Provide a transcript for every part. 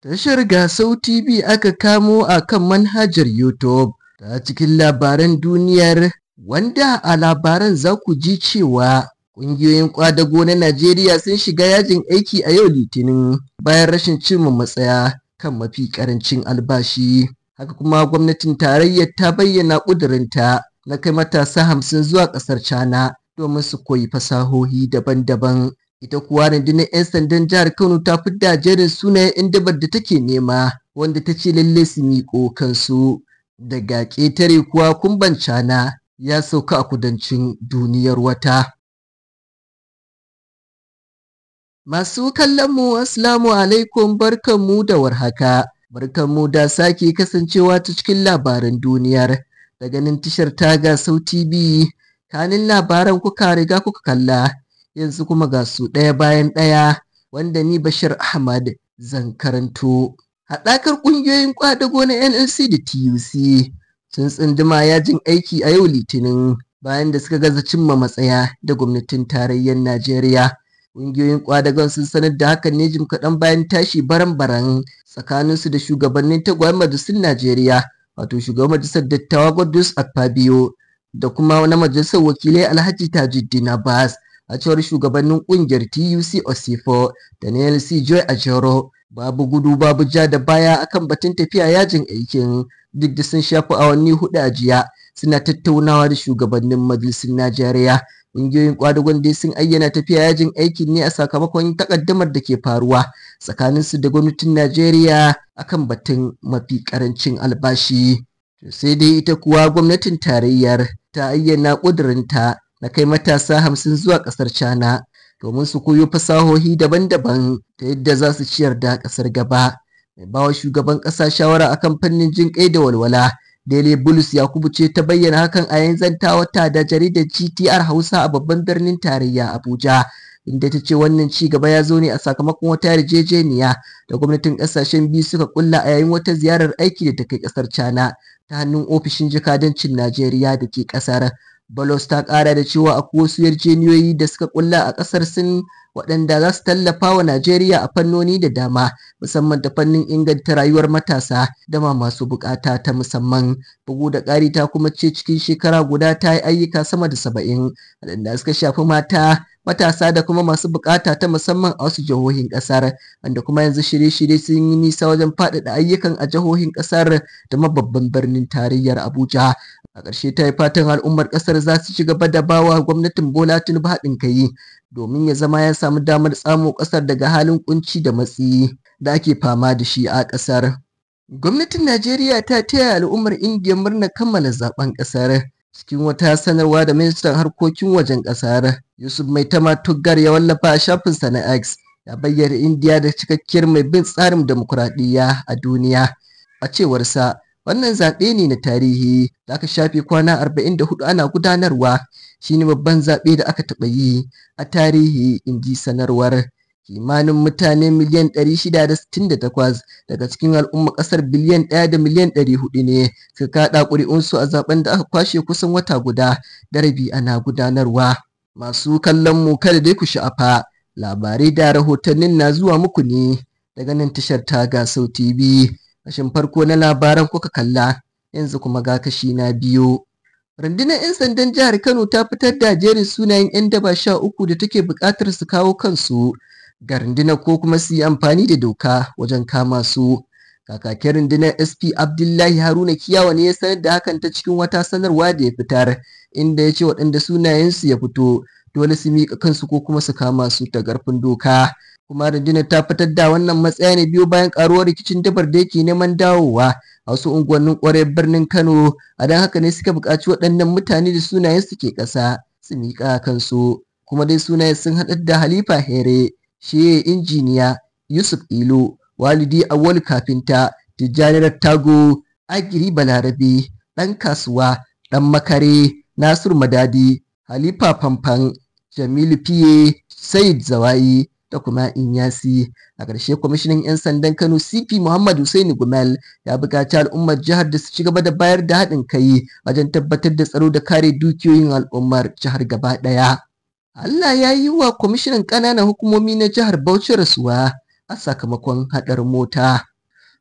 Tashar Gasau TV aka kamo a kan manhajar YouTube. Ta cikin labaran duniyar, wanda a labaran za ku ji cewa ƙungiyoyin ƙwadago na Najeriya sun shiga yajin aiki a yau Litinin bayan rashin cimma matsaya kan mafi ƙarancin albashi. Haka kuma gwamnatin tarayyar ta bayyana ƙudurinta na kai matasa 50 zuwa ƙasar China domin su koyi fasahohi daban-daban. Ita kuwa rundunar 'yan sandan jihar Kano ta fidda jerin sunayen 'yan dabar da take nema, wanda ta ce lalle su miƙo kansu. Daga ƙetare kuwa, kumban Cana ya sauka a kudancin duniyar wata. Masu kallon mu, assalamu alaikum, barkanmu da warhaka. Barkanmu da sake kasancewa ta cikin labaran duniyar. Daga nan tashar ta Gasau TV, kanin labaran kuka riga kuka kalla, yanzu kuma ga su ɗaya bayan ɗaya, wanda ni Bashir Ahmad zan karanto. Haɗakar ƙungiyoyin ƙwadago na NLC da TUC sun tsunduma yajin aiki a yau Litinin bayan da suka gaza cimma matsaya da gwamnatin tarayyar Najeriya. Ƙungiyoyin ƙwadagon sun sanar da hakan ne jim kaɗan bayan tashi baran-baran tsakaninsu da shugabannin tagwayen majalisun Najeriya, wato shugaban majalisar dattawa Godswill Akpabio da kuma na majalisar wakilai Alhaji Tajuddin Abbas. A cewar shugabannin ƙungiyar TUC Osifo da NLC Joy Ajero, babu gudu babu ja da baya akan batun tafiya yajin aikin, duk da sun shafi awanni 4 a jiya suna tattaunawa da shugabannin majalisun Najeriya. Ƙungiyoyin ƙwadagon dai sun ayyana tafiya yajin aikin ne a sakamakon takaddamar da ke faruwa tsakaninsu da gwamnatin Najeriya akan batun mafi ƙarancin albashi. Sai dai ita kuwa gwamnatin tarayyar ta ayyana ƙudurinta na kai matasa 50 zuwa ƙasar China domin su koyo fasahohi daban-daban ta yadda za su ciyar da ƙasar gaba. Mai bawa shugaban ƙasa shawara akan fannin jin ƙai da walwala, Dele Bulus Yakubu ce ta bayyana hakan a yayin zantawa ta da jaridar GTR Hausa a babban birnin tarayya Abuja, inda ta ce wannan ci gaba ya zo ne a sakamakon wata yarjejeniya da gwamnatin ƙasashen biyu suka kulla a yayin wata ziyarar aiki da ta kai ƙasar China ta hannun ofishin jakadancin Najeriya da ke ƙasar. Bolos ta ƙara da cewa akwai wasu yarjejeniyoyi da suka kulla a ƙasar Sin waɗanda za su tallafa wa Najeriya a fannoni da dama, musamman ta fannin inganta rayuwar matasa da ma masu buƙata ta musamman. Bugu da ƙari, ta kuma ce cikin shekara guda ta yi ayyuka sama da 70 waɗanda suka shafi mata, matasa da kuma masu buƙata ta musamman a wasu jihohin ƙasar, wanda kuma yanzu shirye-shirye sun yi nisa wajen faɗaɗa ayyukan a jihohin ƙasar da ma babban birnin tarayyar Abuja. A ƙarshe ta yi fatan al'ummar ƙasar za su ci gaba da bawa gwamnatin Bola Tinubu haɗin kai domin ya zama ya samu damar tsamo ƙasar daga halin kunci da matsi da ake fama da shi a ƙasar. Gwamnatin Najeriya ta taya al'ummar Indiya murnar kammala zaben ƙasar. Cikin wata sanarwa da ministan harkokin wajen ƙasar Yusuf Maitama Tuggar ya wallafa a shafinsa na X, ya bayyana Indiya da cikakkiyar mai bin tsarin demokuraɗiyya a duniya. A cewarsa, wannan zaɓe ne na tarihi da aka shafe kwana 44 ana gudanarwa, shine babban zaɓe da aka taɓa yi a tarihi, inji sanarwar. Kimanin mutane miliyan 668 daga cikin al'umma ƙasar biliyan 1 da miliyan 400 ne suka kaɗa ƙuri'unsu a zaben da aka kwashe kusan wata guda da rabi ana gudanarwa. Masu kallon mu, kada dai ku sha'afa, labarai da rahotannin na zuwa muku ne daga nan tashar ta Gasau TV. Kashin farko na labaran kuka kalla, yanzu kuma ga kashi na biyu. Rundunar 'yan sandan jihar Kano ta fitar da jerin sunayen 'yan daba 13 da take buƙatar su kawo kansu ga rundunar ko kuma su yi amfani da doka wajen kama su. Kakakin rundunar, SP Abdullahi Haruna Kiyawa, ne ya sanar da hakan ta cikin wata sanarwa da ya fitar, inda ya ce waɗanda sunayensu ya fito dole su miƙa kansu ko kuma su kama su ta ƙarfin doka. Kuma rundunar ta fitar da wannan matsaya ne biyo bayan karuwar rikicin dabar da yake neman dawowa a wasu unguwannin ƙwarai birnin Kano. A don haka ne suka buƙaci waɗannan mutane da sunayen su ke ƙasa su miƙa kansu. Kuma dai sunayen sun haɗar da Halifa Here, Shiye Injiniya, Yusuf Ilo, Walidi Awol Kafinta, Tijjani Rattago, Agiri Balarabe, Ɗan Kasuwa, Ɗan Makare, Nasiru Madadi, Halifa Famfan, Jamilu Fiye, Said Zawayi da kuma Inyasi. A ƙarshe, kwamishinan 'yan sandan Kano, CP Muhammad Hussaini Gumel, ya buƙaci al'ummar jihar da su ci gaba da bayar da haɗin kai wajen tabbatar da tsaro da kare dukiyoyin al'ummar jihar gaba ɗaya. Allah ya yi wa kwamishinan ƙananan hukumomi na jihar Bauchi rasuwa a sakamakon haɗarin mota.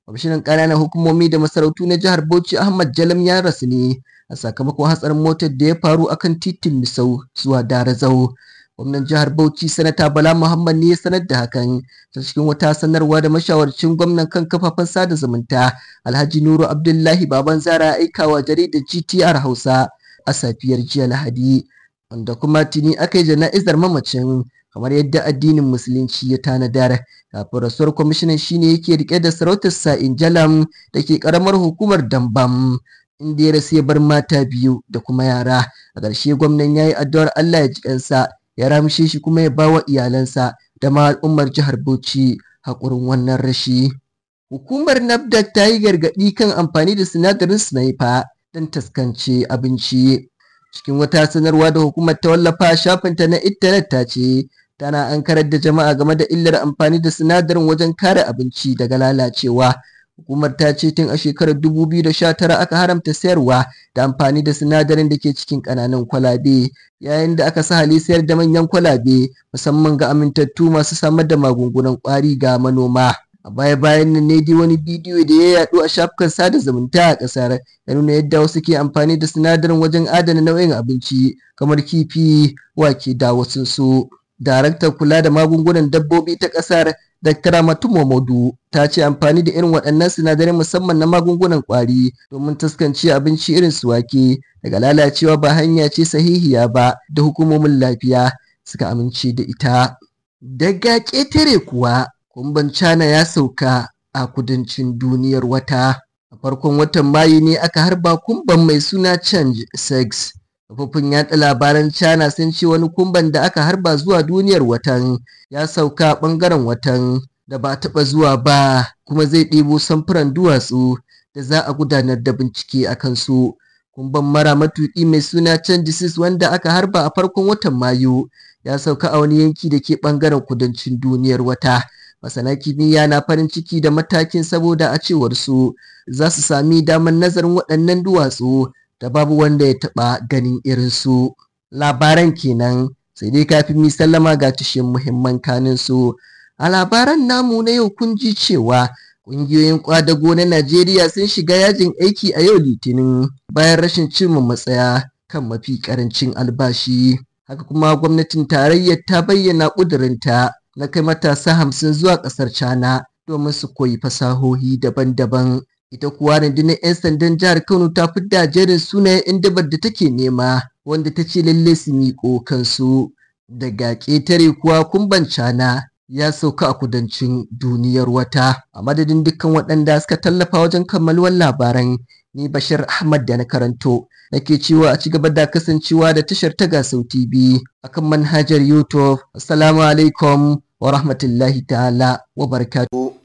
Kwamishinan ƙananan hukumomi da masarautu na jihar Bauchi Ahmad Jalam ya rasu ne a sakamakon hatsarin motar da ya faru akan titin Misau zuwa Darazau. Gwamnan jihar Bauchi Sanata Bala Muhammad ne ya sanar da hakan ta cikin wata sanarwa da mashawarcin gwamnan kan kafafen sada zumunta Alhaji Nuru Abdullahi Baban Zara ya aikawa jaridar GTR Hausa a safiyar jiya Lahadi, wanda kuma tuni aka yi jana'izar mamacin kamar yadda addinin Musulunci ya tanadar. Kafin rasuwar kwamishinan shine yake rike da sarautar Sa'in Jalam da ke karamar hukumar Dambam, inda ya rasu ya bar mata biyu da kuma yara. A ƙarshe gwamnan ya yi addu'ar Allah ya ji kansa, ya ramshe shi kuma ya ba wa iyalansa da ma al'ummar jihar Bauchi haƙurin wannan rashi. Hukumar NAFDAC ta yi gargaɗi kan amfani da sinadarin sniper don taskance abinci. Cikin wata sanarwa da hukumar ta wallafa a shafinta na intanet ta ce tana ankarar da jama'a game da illar amfani da sinadarin wajen kare abinci daga lalacewa. Hukumar ta ce tun a shekarar 2019 aka haramta sayarwa da amfani da sinadarin da ke cikin ƙananan kwalabe, yayin da aka sahale sayar da manyan kwalabe musamman ga amintattu masu samar da magungunan ƙwari ga manoma. A baya-bayan nan ne dai wani bidiyo da ya yaɗu a shafukan sada zumunta a ƙasar ya nuna yadda wasu ke amfani da sinadarin wajen adana nau'in abinci kamar kifi, wake da wasunsu. Daraktar kula da magungunan dabbobi ta ƙasar Dr. Ramatu Momodu ta ce amfani da irin waɗannan sinadarai musamman na magungunan ƙwari domin taskance abinci irin su wake daga lalacewa ba hanya ce sahihiya ba da hukumomin lafiya suka amince da ita. Daga ƙetare kuwa, kumban China ya sauka a kudancin duniyar wata. A farkon watan Mayu ne aka harba kumban mai suna Chang'e 6. Kafofin yaɗa labaran China sun ce wani kumban da aka harba zuwa duniyar watan ya sauka ɓangaren watan da ba a taɓa zuwa ba, kuma zai ɗebo samfuran duwatsu da za a gudanar da bincike a kansu. Kumban mara matuƙi mai suna Chang'e 6 wanda aka harba a farkon watan Mayu ya sauka a wani yanki da ke ɓangaren kudancin duniyar wata. Masana kimiyya na farin ciki da matakin saboda a cewar su za su sami damar nazarin waɗannan duwatsu da babu wanda ya taɓa ganin irinsu. Labaran kenan, sai dai kafin mi sallama ga tushen muhimman kanin su. A labaran namu na yau kun ji cewa ƙungiyoyin ƙwadago na Najeriya sun shiga yajin aiki a yau Litinin bayan rashin cimma matsaya kan mafi ƙarancin albashi. Haka kuma gwamnatin tarayyar ta bayyana ƙudurinta na kai matasa 50 zuwa ƙasar China domin su koyi fasahohi daban-daban. Ita kuwa rundunar 'yan sandan jihar Kano ta fidda jerin sunayen 'yan dabar da take nema wanda ta ce lalle su miƙo kansu. Daga ƙetare kuwa kumban China ya sauka a kudancin duniyar wata. A madadin dukkan waɗanda suka tallafa wajen kammaluwar labaran, ni Bashir Ahmad da na karanto nake cewa a ci gaba da kasancewa da tashar ta Gasau TV akan manhajar YouTube. Assalamu alaikum wa rahmatullahi ta'ala wa barakatuh.